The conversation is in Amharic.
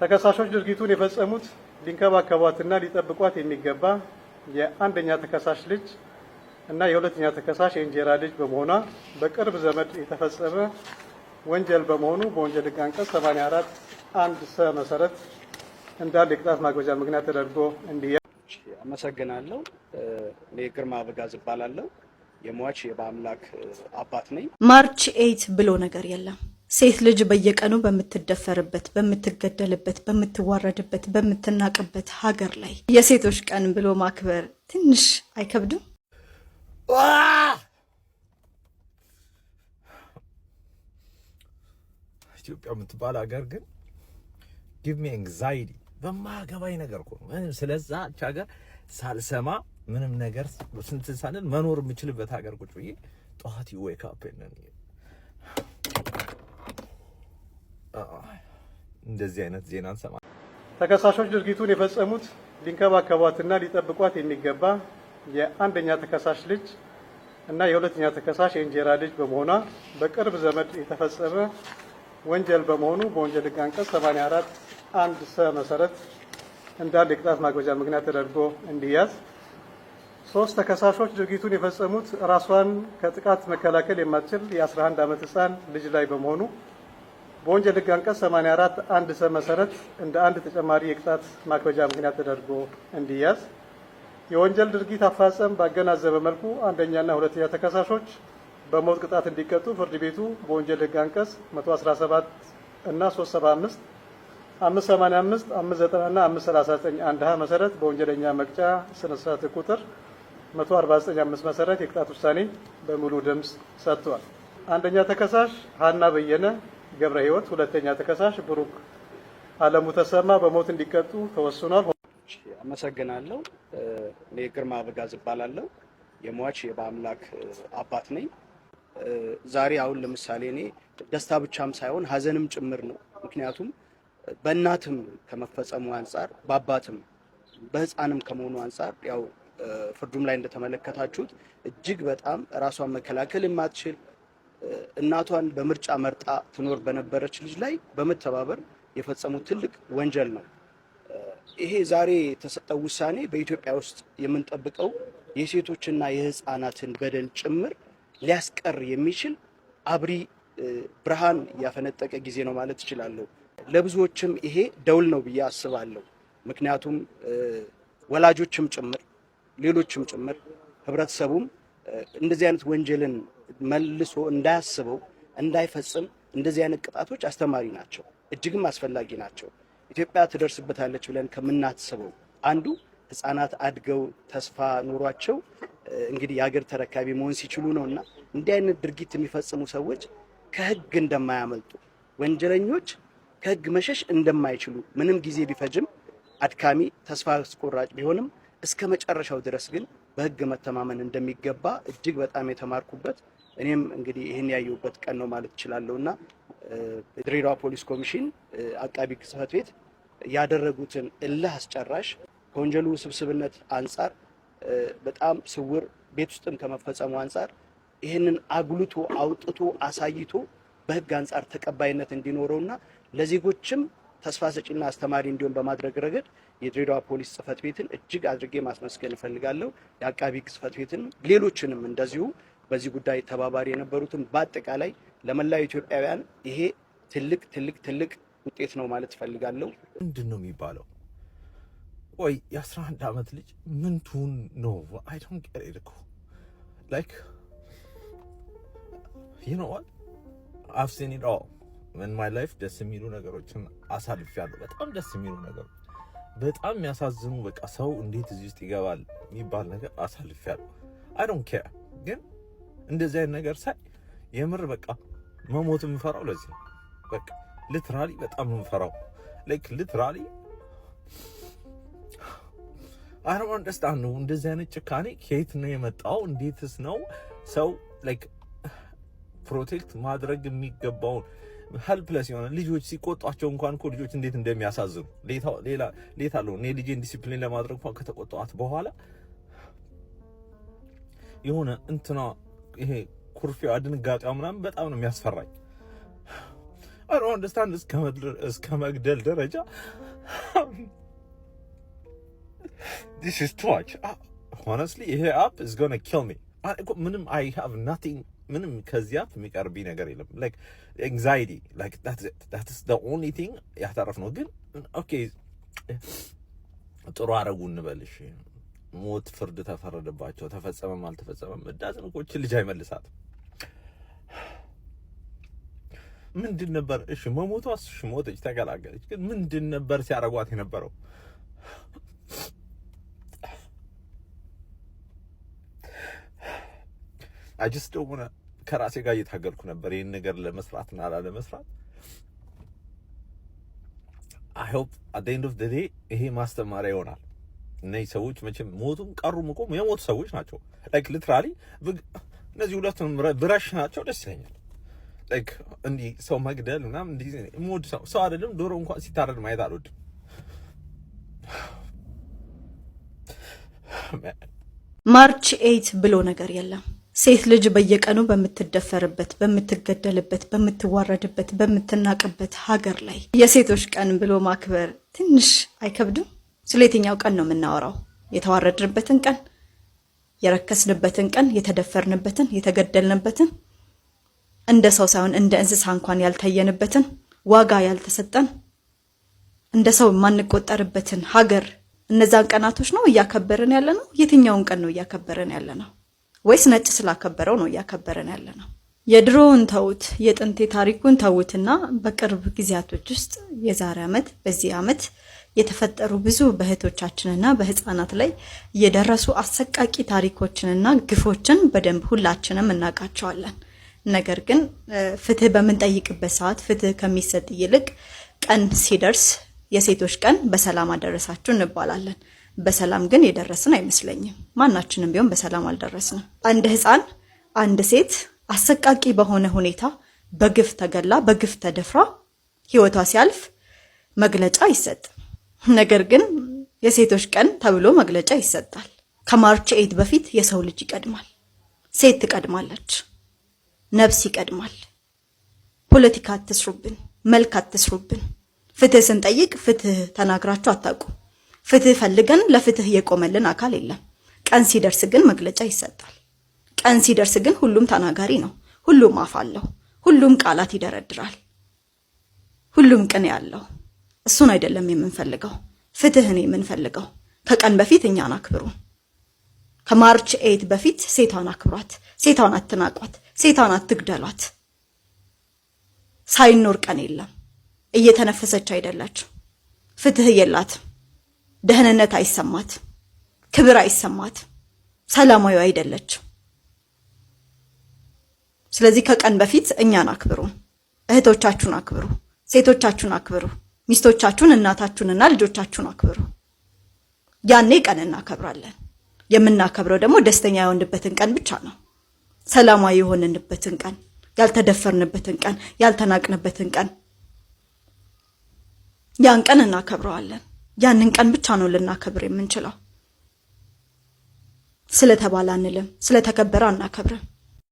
ተከሳሾች ድርጊቱን የፈጸሙት ሊንከባከቧትና ሊጠብቋት የሚገባ የአንደኛ ተከሳሽ ልጅ እና የሁለተኛ ተከሳሽ የእንጀራ ልጅ በመሆኗ በቅርብ ዘመድ የተፈጸመ ወንጀል በመሆኑ በወንጀል ሕግ አንቀጽ 84(1) ሰ መሰረት እንዳንድ የቅጣት ማክበጃ ምክንያት ተደርጎ እንዲያ አመሰግናለሁ። እኔ ግርማ አበጋዝ እባላለሁ። የሟች የበአምላክ አባት ነኝ። March 8 ብሎ ነገር የለም። ሴት ልጅ በየቀኑ በምትደፈርበት፣ በምትገደልበት፣ በምትዋረድበት፣ በምትናቅበት ሀገር ላይ የሴቶች ቀን ብሎ ማክበር ትንሽ አይከብድም? ኢትዮጵያ የምትባል ሀገር ግን give me anxiety። በማያገባኝ ነገር እኮ ነው። ምንም ስለዛች ሀገር ሳልሰማ፣ ምንም ነገር ስንት ሳንል መኖር የምችልበት ሀገር ቁጭ ብዬ ጠዋት you wake up እንደዚህ አይነት ዜና እንሰማ። ተከሳሾች ድርጊቱን የፈጸሙት ሊንከባከቧትና ሊጠብቋት የሚገባ የአንደኛ ተከሳሽ ልጅ እና የሁለተኛ ተከሳሽ የእንጀራ ልጅ በመሆኗ በቅርብ ዘመድ የተፈጸመ ወንጀል በመሆኑ በወንጀል ሕግ አንቀጽ 84(1) ሰ መሰረት እንዳንድ የቅጣት ማክበጃ ምክንያት ተደርጎ እንዲያዝ። ሶስት፣ ተከሳሾች ድርጊቱን የፈጸሙት ራሷን ከጥቃት መከላከል የማትችል የ11 ዓመት ሕፃን ልጅ ላይ በመሆኑ በወንጀል ሕግ አንቀጽ 84(1) ሰ መሰረት እንደ አንድ ተጨማሪ የቅጣት ማክበጃ ምክንያት ተደርጎ እንዲያዝ። የወንጀል ድርጊት አፈጻጸም ባገናዘበ መልኩ አንደኛና ሁለተኛ ተከሳሾች በሞት ቅጣት እንዲቀጡ ፍርድ ቤቱ በወንጀል ሕግ አንቀጽ 117 እና 375፣ 585፣ 590 እና 539(1) ሀ መሰረት በወንጀለኛ መቅጫ ስነ ስርዓት ቁጥር 149(5) መሰረት የቅጣት ውሳኔ በሙሉ ድምፅ ሰጥቷል። አንደኛ ተከሳሽ ሀና በየነ ገብረ ሕይወት፣ ሁለተኛ ተከሳሽ ብሩክ አለሙ ተሰማ በሞት እንዲቀጡ ተወስኗል። አመሰግናለሁ። እኔ ግርማ አበጋዝ እባላለሁ። የሟች የበአምላክ አባት ነኝ። ዛሬ አሁን ለምሳሌ እኔ ደስታ ብቻም ሳይሆን ሀዘንም ጭምር ነው። ምክንያቱም በእናትም ከመፈጸሙ አንጻር፣ በአባትም በሕፃንም ከመሆኑ አንጻር፣ ያው ፍርዱም ላይ እንደተመለከታችሁት እጅግ በጣም ራሷን መከላከል የማትችል፣ እናቷን በምርጫ መርጣ ትኖር በነበረች ልጅ ላይ በመተባበር የፈጸሙት ትልቅ ወንጀል ነው። ይሄ ዛሬ የተሰጠው ውሳኔ በኢትዮጵያ ውስጥ የምንጠብቀው የሴቶችና የህፃናትን በደል ጭምር ሊያስቀር የሚችል አብሪ ብርሃን ያፈነጠቀ ጊዜ ነው ማለት እችላለሁ። ለብዙዎችም ይሄ ደውል ነው ብዬ አስባለሁ። ምክንያቱም ወላጆችም ጭምር፣ ሌሎችም ጭምር፣ ህብረተሰቡም እንደዚህ አይነት ወንጀልን መልሶ እንዳያስበው፣ እንዳይፈጽም እንደዚህ አይነት ቅጣቶች አስተማሪ ናቸው፣ እጅግም አስፈላጊ ናቸው። ኢትዮጵያ ትደርስበታለች ብለን ከምናስበው አንዱ ህፃናት አድገው ተስፋ ኖሯቸው እንግዲህ የሀገር ተረካቢ መሆን ሲችሉ ነው እና እንዲህ አይነት ድርጊት የሚፈጽሙ ሰዎች ከህግ እንደማያመልጡ፣ ወንጀለኞች ከህግ መሸሽ እንደማይችሉ፣ ምንም ጊዜ ቢፈጅም፣ አድካሚ ተስፋ አስቆራጭ ቢሆንም እስከ መጨረሻው ድረስ ግን በህግ መተማመን እንደሚገባ እጅግ በጣም የተማርኩበት፣ እኔም እንግዲህ ይህን ያየሁበት ቀን ነው ማለት እችላለሁ። እና የድሬዳዋ ፖሊስ ኮሚሽን አቃቢ ሕግ ጽሕፈት ቤት ያደረጉትን እልህ አስጨራሽ፣ ከወንጀሉ ውስብስብነት አንጻር በጣም ስውር ቤት ውስጥም ከመፈጸሙ አንጻር ይህንን አጉልቶ አውጥቶ አሳይቶ በህግ አንጻር ተቀባይነት እንዲኖረውና ለዜጎችም ተስፋ ሰጪና አስተማሪ እንዲሆን በማድረግ ረገድ የድሬዳዋ ፖሊስ ጽሕፈት ቤትን እጅግ አድርጌ ማስመስገን እፈልጋለሁ። የአቃቢ ሕግ ጽሕፈት ቤትን፣ ሌሎችንም እንደዚሁ በዚህ ጉዳይ ተባባሪ የነበሩትን፣ በአጠቃላይ ለመላው ኢትዮጵያውያን ይሄ ትልቅ ትልቅ ትልቅ ውጤት ነው ማለት እፈልጋለሁ። ምንድን ነው የሚባለው? ቆይ የ11 ዓመት ልጅ ምን ትሁን ነው? I don't get it እኮ። Like, you know what, I've seen it all in my life። ደስ የሚሉ ነገሮችን አሳልፌያለሁ። በጣም ደስ የሚሉ ነገሮች፣ በጣም የሚያሳዝኑ፣ በቃ ሰው እንዴት እዚህ ውስጥ ይገባል የሚባል ነገር አሳልፌያለሁ። I don't care፣ ግን እንደዚህ አይነት ነገር ሳይ የምር በቃ መሞት የምፈራው ለዚህ ነው። በቃ literally በጣም ነው የምፈራው። Like, literally I don't understand ነው። እንደዚህ አይነት ጭካኔ ከየት ነው የመጣው? እንዴትስ ነው ሰው like protect ማድረግ የሚገባውን helpless የሆነ፣ ልጆች ሲቆጧቸው እንኳን እኮ ልጆች እንዴት እንደሚያሳዝኑ ሌላ ሌታ አለው። እኔ ልጄን ዲሲፕሊን ለማድረግ እንኳን ከተቆጣኋት በኋላ የሆነ እንትና ይሄ ኩርፊያዋ፣ ድንጋጤዋ ምናምን በጣም ነው የሚያስፈራኝ። I don't understand እስከ መግደል ደረጃ። This is too much, honestly። ይሄ app is gonna kill me። ምንም I have nothing። ምንም ከዚህ app የሚቀርብኝ ነገር የለም። Like anxiety, like that's the only thing ያተረፍነው። ግን okay ጥሩ አረጉ እንበልሽ፣ ሞት ፍርድ ተፈረደባቸው፣ ተፈጸመም አልተፈጸመም እዳዝን እኮ እችን ልጅ አይመልሳትም። ምንድን ነበር እሺ መሞቷስ? እሺ ሞተች፣ ተገላገለች። ግን ምንድን ነበር ሲያረጓት የነበረው? I just don't wanna። ከራሴ ጋር እየታገልኩ ነበር ይህን ነገር ለመስራትና ላለመስራት። I hope at the end of the day ይሄ ማስተማሪያ ይሆናል። እነዚህ ሰዎች መቼም ሞቱም ቀሩም እኮ የሞቱ ሰዎች ናቸው። Like literally እነዚህ ሁለቱንም ብረሽ ናቸው ደስ ይለኛል። Like እንዲህ ሰው መግደል ምናምን እንዲህ የምወድ ሰው ሰው አይደለም። ዶሮ እንኳን ሲታረድ ማየት አልወድም። March 8 ብሎ ነገር የለም። ሴት ልጅ በየቀኑ በምትደፈርበት፣ በምትገደልበት፣ በምትዋረድበት፣ በምትናቅበት ሀገር ላይ የሴቶች ቀን ብሎ ማክበር ትንሽ አይከብድም? ስለ የትኛው ቀን ነው የምናወራው? የተዋረድንበትን ቀን፣ የረከስንበትን ቀን፣ የተደፈርንበትን፣ የተገደልንበትን፣ እንደ ሰው ሳይሆን እንደ እንስሳ እንኳን ያልታየንበትን፣ ዋጋ ያልተሰጠን፣ እንደ ሰው የማንቆጠርበትን ሀገር፣ እነዛን ቀናቶች ነው እያከበርን ያለ ነው? የትኛውን ቀን ነው እያከበርን ያለ ነው? ወይስ ነጭ ስላከበረው ነው እያከበርን ያለ ነው? የድሮውን ተውት፣ የጥንቴ ታሪኩን ተውትና በቅርብ ጊዜያቶች ውስጥ የዛሬ ዓመት በዚህ ዓመት የተፈጠሩ ብዙ በእህቶቻችንና በህፃናት ላይ የደረሱ አሰቃቂ ታሪኮችንና ግፎችን በደንብ ሁላችንም እናውቃቸዋለን። ነገር ግን ፍትህ በምንጠይቅበት ሰዓት ፍትህ ከሚሰጥ ይልቅ ቀን ሲደርስ የሴቶች ቀን በሰላም አደረሳችሁ እንባላለን። በሰላም ግን የደረስን አይመስለኝም። ማናችንም ቢሆን በሰላም አልደረስንም። አንድ ህፃን፣ አንድ ሴት አሰቃቂ በሆነ ሁኔታ በግፍ ተገላ፣ በግፍ ተደፍራ ህይወቷ ሲያልፍ መግለጫ አይሰጥም። ነገር ግን የሴቶች ቀን ተብሎ መግለጫ ይሰጣል። ከ March 8 በፊት የሰው ልጅ ይቀድማል። ሴት ትቀድማለች። ነፍስ ይቀድማል። ፖለቲካ አትስሩብን፣ መልክ አትስሩብን። ፍትህ ስንጠይቅ ፍትህ ተናግራችሁ አታውቁ። ፍትህ ፈልገን ለፍትህ የቆመልን አካል የለም። ቀን ሲደርስ ግን መግለጫ ይሰጣል። ቀን ሲደርስ ግን ሁሉም ተናጋሪ ነው። ሁሉም አፍ አለው። ሁሉም ቃላት ይደረድራል። ሁሉም ቅኔ አለው። እሱን አይደለም የምንፈልገው፣ ፍትህን የምንፈልገው። ከቀን በፊት እኛን አክብሩ። ከ March 8 በፊት ሴቷን አክብሯት። ሴቷን አትናቋት። ሴቷን አትግደሏት። ሳይኖር ቀን የለም። እየተነፈሰች አይደለች። ፍትህ የላትም። ደህንነት አይሰማት፣ ክብር አይሰማት፣ ሰላማዊ አይደለች። ስለዚህ ከቀን በፊት እኛን አክብሩ፣ እህቶቻችሁን አክብሩ፣ ሴቶቻችሁን አክብሩ፣ ሚስቶቻችሁን፣ እናታችሁንና ልጆቻችሁን አክብሩ። ያኔ ቀን እናከብራለን። የምናከብረው ደግሞ ደስተኛ የሆንበትን ቀን ብቻ ነው። ሰላማዊ የሆንንበትን ቀን፣ ያልተደፈርንበትን ቀን፣ ያልተናቅንበትን ቀን፣ ያን ቀን እናከብረዋለን። ያንን ቀን ብቻ ነው ልናከብር የምንችለው። ስለተባለ አንልም፣ ስለተከበረ አናከብርም።